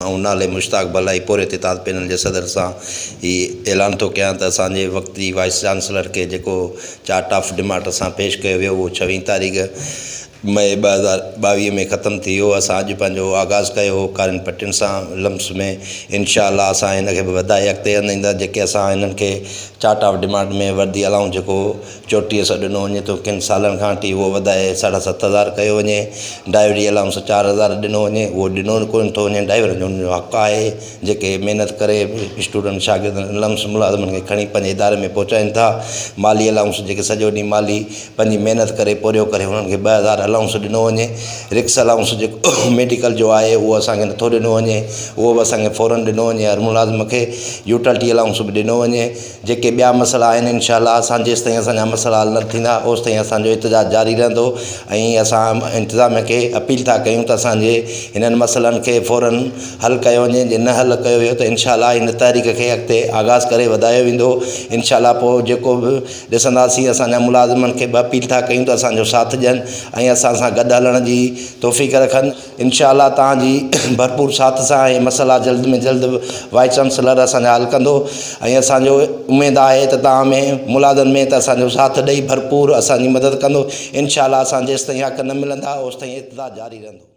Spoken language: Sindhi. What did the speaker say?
آئون نالي مشتاق ڀلائي پورهيت اتحاد پينل جي صدر سان هي اعلان ٿو ڪيان ته اسان جي وقت جي وائيس چانسلر کي جيڪو چارٽ آف ڊمانڊ اسان پيش ڪيو ويو اهو ڇويهين تاريخ مئي 2022 ۾ ختم ٿي ويو. اسان اڄ پنهنجو آغاز ڪيو هو ڪارين پٽين سان لمس ۾ انشاء الله اسان هن کي به وڌائي اڳتي آڻيندا جيڪي اسان هنن کي chart of demand ۾ Wardi allowance جيڪو 34 سو ڏنو وڃي ٿو ڪن سالن کان وٺي اهو وڌائي ساڍا ست هزار ڪيو وڃي ڊرائيوري الائونس 4000 ڏنو وڃي اهو ڏنو ڪونه ٿو وڃي ڊرائيورن جو ان جو حق آهي جيڪي محنت ڪري اسٽوڊنٽ شاگردن لمس ملازمن کي کڻي پنهنجي اداري ۾ پهچائين ٿا مالي الائونس جيڪي سڄو ڏينهن مالي پنهنجي محنت ڪري پورهيو ڪري انهن کي 2000 الائونس ڏنو وڃي رڪس الائونس جيڪو ميڊيڪل جو آهي اهو اسان کي نٿو ڏنو وڃي اهو به اسان کي فورن ڏنو وڃي هر ملازم کي يوٽلٽي الائونس به ڏنو وڃي جيڪي ٻيا مسئلا آهن انشاء الله اسان جيستائين اسان جا مسئلا حل نه ٿيندا اوستائين اسان جو احتجاج جاري رهندو ۽ اسان انتظاميه کي اپيل ٿا ڪيون ته اسان جي هنن مسئلن کي فورن حل ڪيو وڃي جي نه حل ڪيو ويو ته انشاء الله هن تحريڪ کي اڳتي آغاز ڪري وڌايو ويندو انشاء الله پوء جيڪو به ڏسنداسين اسان جا ملازمن کي به اپيل ٿا ڪيون ته اسان جو ساٿ ڏين ۽ اسان سان گڏ هلڻ جي توفيق رکن. انشاء الله توهان جي ڀرپور ساٿ سان اهي مسئلا جلد ۾ جلد وائيس چانسلر اسان جا حل ڪندو ۽ اسان جو اميد آهي ته توهان ۾ ملازمن ۾ ته اسان جو ساٿ ڏئي ڀرپور اسان جي مدد ڪندو انشاء الله اسان جيستائين حق نه ملندا اوستائين احتجاج جاري رهندو.